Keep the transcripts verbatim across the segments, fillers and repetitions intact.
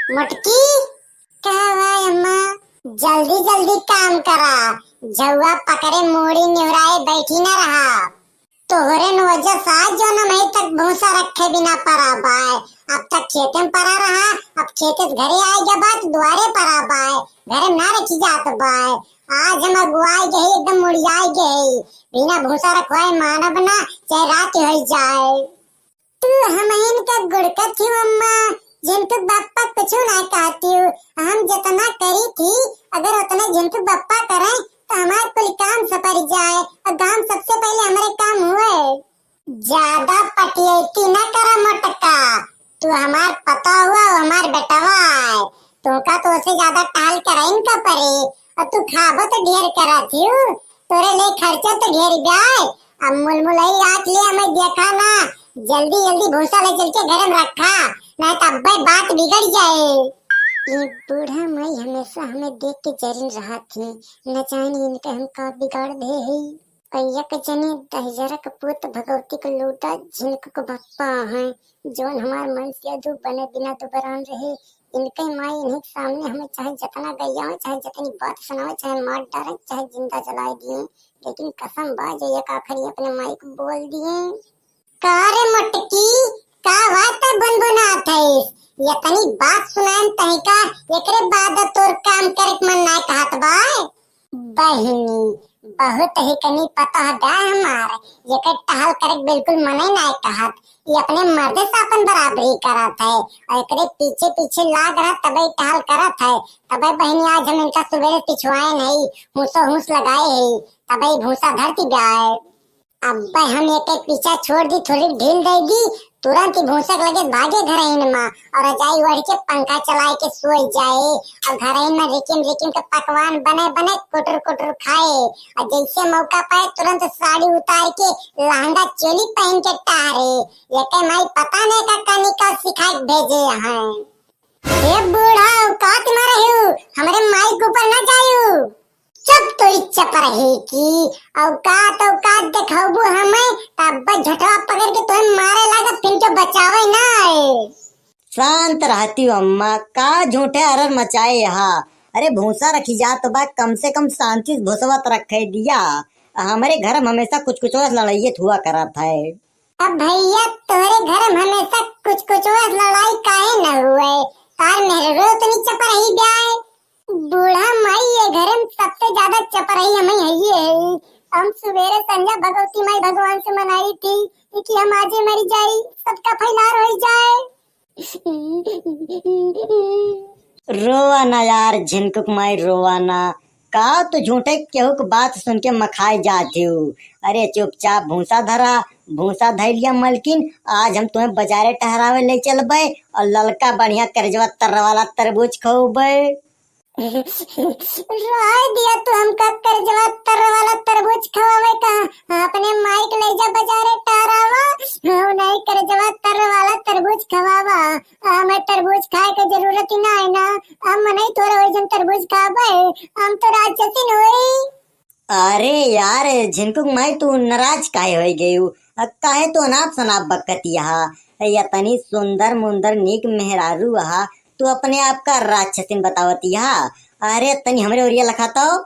मोटकी, का बा अम्मा? जल्दी जल्दी काम करा, झउआ पकड़े मूड़ी निहुराए बैठी ना रहा। तोहरे न वजह से आज जौन हम अभी तक भूसा रखे बिना परा बाय। अब तक खेते में परा रहा, अब खेते से घरे आए गया बात दुआरे परा बाय, घरे में ना रखी जात बाय। आज हम अगुआए गए, एकदम मुड़ियाए गए, बिना भूसा रखवाए मानब ना, चाहे रात हो जाए। तू हमहिन का गुड़कत ही अम्मा, झिनकुक बप्पा कुछ ना कहती हूँ। हम जितना करी थी, अगर उतने झिनकुक बप्पा करें, तो हमार कुल काम सपर जाए और गांव सबसे पहले हमरे काम हुए। ज्यादा पटियती ना करा मोटका, तू हमार पता हुआ, वो हमार बेटवा है, तोका तो उसे ज्यादा टहल कराइन का परे, और तू खाबो तो ढेर करत हियो, तोरे ले खर्चा तो ढेर जाए। अब मुलमुलई आँख ले हमें देखा ना, जल्दी जल्दी भूसा ले चल के घर में रखा, ना तो अब्बे बात बिगड़ जाए। ये बूढ़ा माई हमेशा हमें देख के जरिन रहा थी, न जाने इनके हम का बिगाड़ दे है। और एक जने दहिजरा के पूत भगवती के लूटा झिनकुक बप्पा हैं, जौन हमार मन से अधू बने बिना दुबरान रहे। इनके माई इन्हीं के सामने हमें चाहे जितना गरियावे, चाहे जितनी बात सुनावे, चाहे मार डाले, चाहे जिंदा जलाए दिए, लेकिन कसम बा जे एक आखिरी अपने माई को बोल दिए। का रे मोटकी, का बात है बुनबुनात है? इतनी बात सुनाएन तहिका, एकरे बाद तोर काम करे के मन ना कहत बा। बहिनी, बहुत ही कनी पता है बा हमार, एकर टहल करे के बिल्कुल मने ना कहत। ये अपने मर्दे से अपन बराबरी करत है और एकरे पीछे पीछे लाग रहा तबे टहल करत है। तबे बहिनी आज हम इनका सुबेरे पिछुआए नहीं, हूसो हूस लगाए है, तबे भूसा धरती ब्याए। अब्बे हम एके पीछा छोड़ दी, थोड़ी ढील दे दी, तुरंत ही भूसा के लगे भागे घरहिन मा और रजाई ओढ़ के पंखा चलाए के सोई जाए और घरहिन मा रिकिम रिकिम के पकवान बने बने कुटुर कुटुर खाए और जैसे मौका पाए तुरंत साड़ी उतार के लहंगा चोली पहन के टहरे। एके माई पता नहीं का कनिका सिखाए के भेजे हैं। हे बूढ़ा, औकात में रहियो, हमरे माई के ऊपर ना जाइयो। चुप तोरी चपरही की, औकात, औकात देखाबू हमें, तब झटवा पकड़ के तुम्हें मारे लागा, फिर जो बचावे ना आए। शांत रहती हो अम्मा, का झूठे अरर मचाए यहाँ। अरे भूसा रखी जात बा, कम से कम शांति से भूसवा त रखे दिया। हमरे घर में हमेशा कुछ कुछ लड़ाइये हुआ करत है। अब भैया तोरे घर में हमेशा कुछ कुछ लड़ाई काहे न हुए? तार मेहररो उतनी चपरही ब्याए। बूढ़ा माई ये घर में सबसे ज्यादा चपरही हमें है ये है। हम सुबेरे संझा भगवती माई भगवान से मनाई थी कि हम आजे मरी जाई, सबका फैलार हो जाए। रोवा ना यार झिनकुक माई, रोवा ना। का तू झूठे केहू के बात सुन के मखाए जात हू? अरे चुपचाप भूसा धरा, भूसा धइ लिया मलकिन, आज हम तुम्हें बाजारे टहरावे ले चलबे और ललका बढ़िया करजवा तर वाला तरबूज खौबे। राय दिया तू हमका करजवा तर वाला तरबूज खवावे का, अपने माई के ले जा बाजारे टहरावा, हम नहीं करजवा तर वाला तरबूज खवावा। हमें तरबूज खाए के जरूरत ही ना है ना, हम नहीं थोड़ा वही जन तरबूज खाबे, हम तो राक्षसिन होई। अरे यार झिनकुक माई, तू नाराज काहे होई गई हू? अ, काहे तू अनाप शनाप बकत यहा? या तनी सुंदर मुंदर नीक मेहरारू हा, तू अपने आप का राक्षसिन बतावत यहा? अरे तनी हमरे ओरिया लखा तो।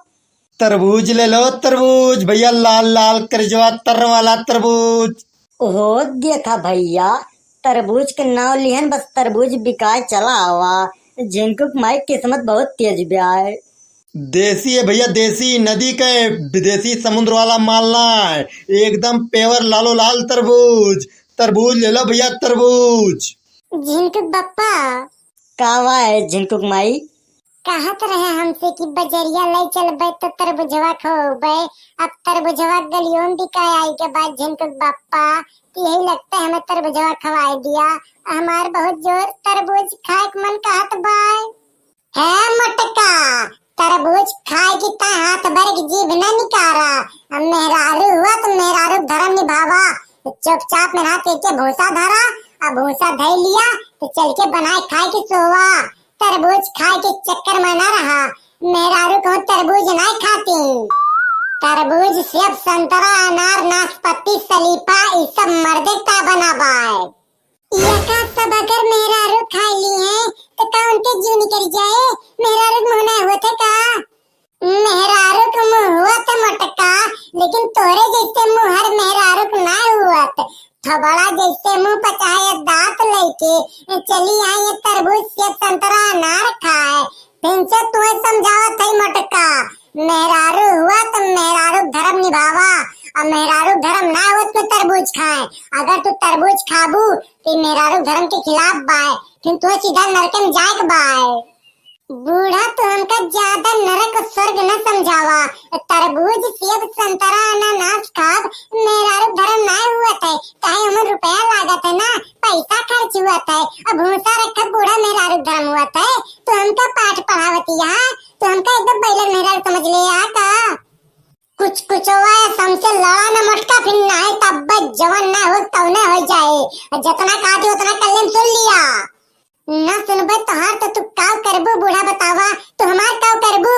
तरबूज ले लो तरबूज भैया, लाल लाल करजवा तर वाला तरबूज। ओहो देखा भैया, तरबूज के नाव लिहन बस तरबूज बिकाए चला आवा। झिनकुक माई किस्मत बहुत तेज ब्याए। देसी है भैया, देसी, नदी के, विदेशी समुद्र वाला माल ना है, एकदम pure लालो लाल तरबूज। तरबूज ले लो भैया, तरबूज। झिनकुक बप्पा। का बा है झिनकुक माई? कहत रहे हमसे कि बजरिया ले चलबे तो तरबुजवा खवाबे। अब तरबुजवा गलियों में बिकाए आई के बाद झिनकुक बप्पा, तो यही लगता है हमें तरबुजवा खवाए दिया। हमार बहुत जोर तरबूज खाए के मन कहत बाय। हे मोटका, तरबूज खाए की ता हाथ भर के जीभ न निकारा। अब मेहरारू हुआ तो मेहरारू धर्म निभावा। चुपचाप मेहरारू के भूसा धरा, अब भूसा धई लिया तो चल के बनाए खाए की सोवा। तरबूज खाए के चक्कर में ना रहा, मेहरारू को तरबूज ना खाती। तरबूज, सेब, संतरा, अनार, नाशपाती, शलीफा, ई सब मर्दे का बना बाय। यका सब अगर मेहरारू खा ली हैं, तो का उनके जीव निकल जाए, मेहरारू के मुँह ना होत है का? मेहरारू के मुँह होत मोटका, लेकिन तोरे जैसे मुँह हर मेहरारू के ना होत। थोबड़ा जैसे मुँह पचाए दाँत लइके चली आई ये तरबूज, सेब, संतरा, अनार खाए। फिर से तुहे समझावत है मोटका, मेहरारू होत मेहरारू धर्म निभावा, और मेहरारू धर्म ना होत में तरबूज खाए। अगर तू तरबूज खाबू तो मेहरारू धर्म के खिलाफ बाय, फिर तुहे सीधा नरके में जाए के बाय। बूढ़ा, तू हमका ज्यादा नरक स्वर्ग न समझावा। तरबूज, सेब, संतरा, अनानास खाब, मेहरारू धर्म नाय हुअत है, काहे ओमन रुपया लागत है ना, पैसा खर्च हुअत है। अब भूसा रखब बूढ़ा मेहरारू धर्म हुअत है, तू हमका पाठ पढ़ावतिया, तू हमका एकदम बैलन मेहरारू समझ ले आ का? कुछ कुचवा है, हमसे लड़ा न मोटका, फिर नाय तब जवन ना हो तवने हो जाए। जितना कहा थी उतना कल्ले में सुन लिया। ना सुनबे तोहार तो तू काव करबू बूढ़ा बतावा, तू हमार काव करबू?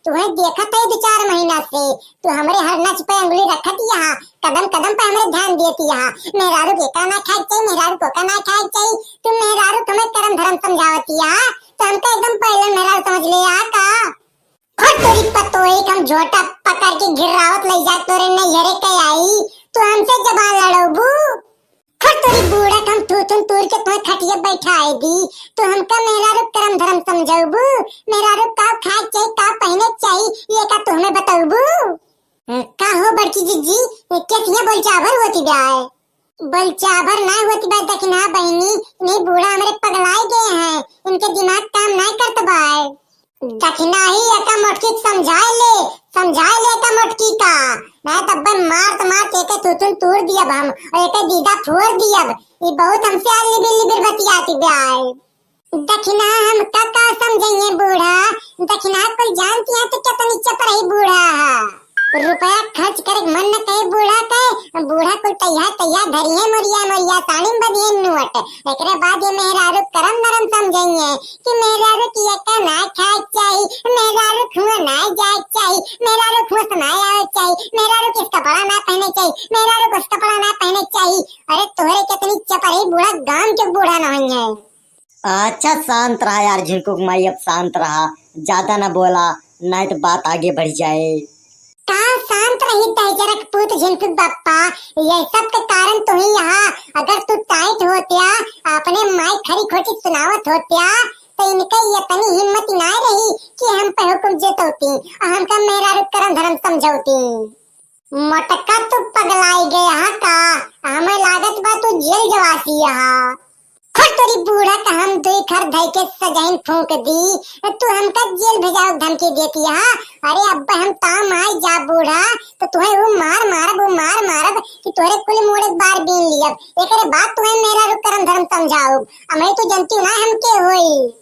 तुहे देखत है दो चार महीना से, तू हमरे हर नच पे अंगुली रखत यहाँ, कदम कदम पे हमरे ध्यान देत यहाँ। मेहरारू के का ना खाए के चाहिए, मेहरारू को का ना खाए के चाहिए, तू मेहरारू तुम्हें करम धर्म समझावत यहाँ, तो हमका एकदम पहले मेहरारू समझ ले आ का? फट तोरी पतोई के हम झोटा पकड़ के घिर्रावत लई जा तोरे नैहरे के आई, तू हमसे जबान लड़ौबू? फट तोरी बूढ़ा के हम थूथुन तूर के तुम्हें खटिया बैठाए दी, तू हमका मेहरारू करम धरम समझौबू? मेहरारू का खाए के चाही, का पहने के चाही, ये का तू हमें बतौबू? का हो बड़की जीजी, कैसिया बोलचाबर होती ब्याय? बोलचाबर ना होती बा दखिना बहिनी, नहीं बूढ़ा हमरे पगलाए गए हैं, इनके दिमाग काम ना करत बा। दखिना ही एका मोटकी के समझाए ले, समझाए ले एका मोटकी का, नहीं तब मार तो मार के एके थुथुन तूर दियब हम, और एके दीदा फोड़ दियब। ये बहुत हमसे आज लिबिर लिबिर बतियाती ब्याय। दखिना हम का का समझाइए बूढ़ा, दखिना कुल जानती है तो कितनी चतरही बूढ़ा है। रुपया खर्च करे के मन न कहे बूढ़ा के, बूढ़ा कुल तैयार तैयार धरी है मोरिया मोरिया साड़ी में बंधी है नोट। एकरे बाद ये मेहरारू करम नरम समझाइए कि मेहरारू की एका ना खाए के चाही, मेहरारू खुआ ना जाए के चाही, मेहरारू खुआ से ना आवे के चाही, मेहरारू किस कपड़ा ना पहने के चाही, मेहरारू कुछ कपड़ा ना पहने के चाही। अरे तोहरे कितनी चतरही बूढ़ा, गांव के बूढ़ा नहीं है। अच्छा शांत रहा यार झिनकुक माई, अब शांत रहा, ज्यादा ना बोला, नहीं तो बात आगे बढ़ जाए। का शांत रही दहजरक पूत झिनकुक बप्पा, ये सब के कारण तू ही यहाँ। अगर तू टाइट होत्या, अपने माई खरी खोटी सुनावत होत्या, तो इनके इतनी हिम्मत ना रही कि हम पे हुक्म जतौती और हमका मेहरारू करम धर्म समझौती। मोटका तू पगलाई गया हा का? हमें लागत बा तू जेल जवासी हा। फट तोरी बूढ़ा का हम दुई खर धई के सजाइन फूंक दी, तू हमका जेल भेजावे के धमकी देती हा। अरे अब हम ताम आई जा बूढ़ा, तो तुहे वो मार मारब, वो मार मारब कि तोरे कुल मूड़े बार बीन लियब। एकरे बाद तुहे मेहरारू करम धर्म समझाउब। अब मैं तो जनती ना हम के होई।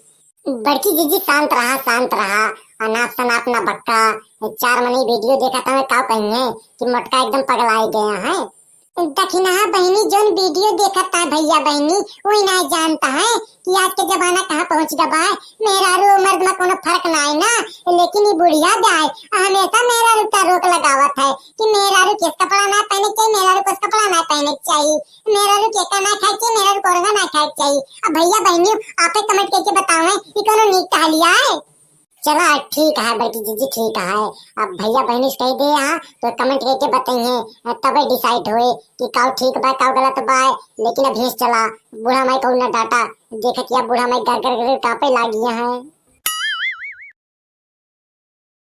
बड़की जीजी शांत रहा, शांत रहा, अनाप शनाप ना बक्का। चार मनी वीडियो देखा था मैं का कहिए कि मोटका एकदम पगलाई गया है। दखिनहा बहिनी जोन वीडियो देखत है भैया बहिनी, वही ना जानता है कि आज के जमाना कहाँ पहुँच गवा है। मेहरारू और मर्द में कोनो फर्क ना है ना, लेकिन ये बुढ़िया जाए हमेशा मेहरारू का रोक लगावत है कि मेहरारू किस कपड़ा ना पहने के चाहिए, मेहरारू किस कपड़ा ना पहने के चाहिए, मेहरारू के का ना खाए के चाहिए, मेहरारू कोरंगा ना खाए के चाहिए। अब भैया बहिनी आपे कमेंट करके बतावे कि कोनो नीक कहलिया है। चला ठीक है बड़की जीजी, ठीक है। अब भैया बहिनी से कह दे यहाँ तो कमेंट करके बताइए, तबे डिसाइड होए कि काउ ठीक बा काउ गलत बा। लेकिन अब भेज चला, बूढ़ा माई को ना डाटा, देखत या बूढ़ा माई गर गर गर कांपे लागी है।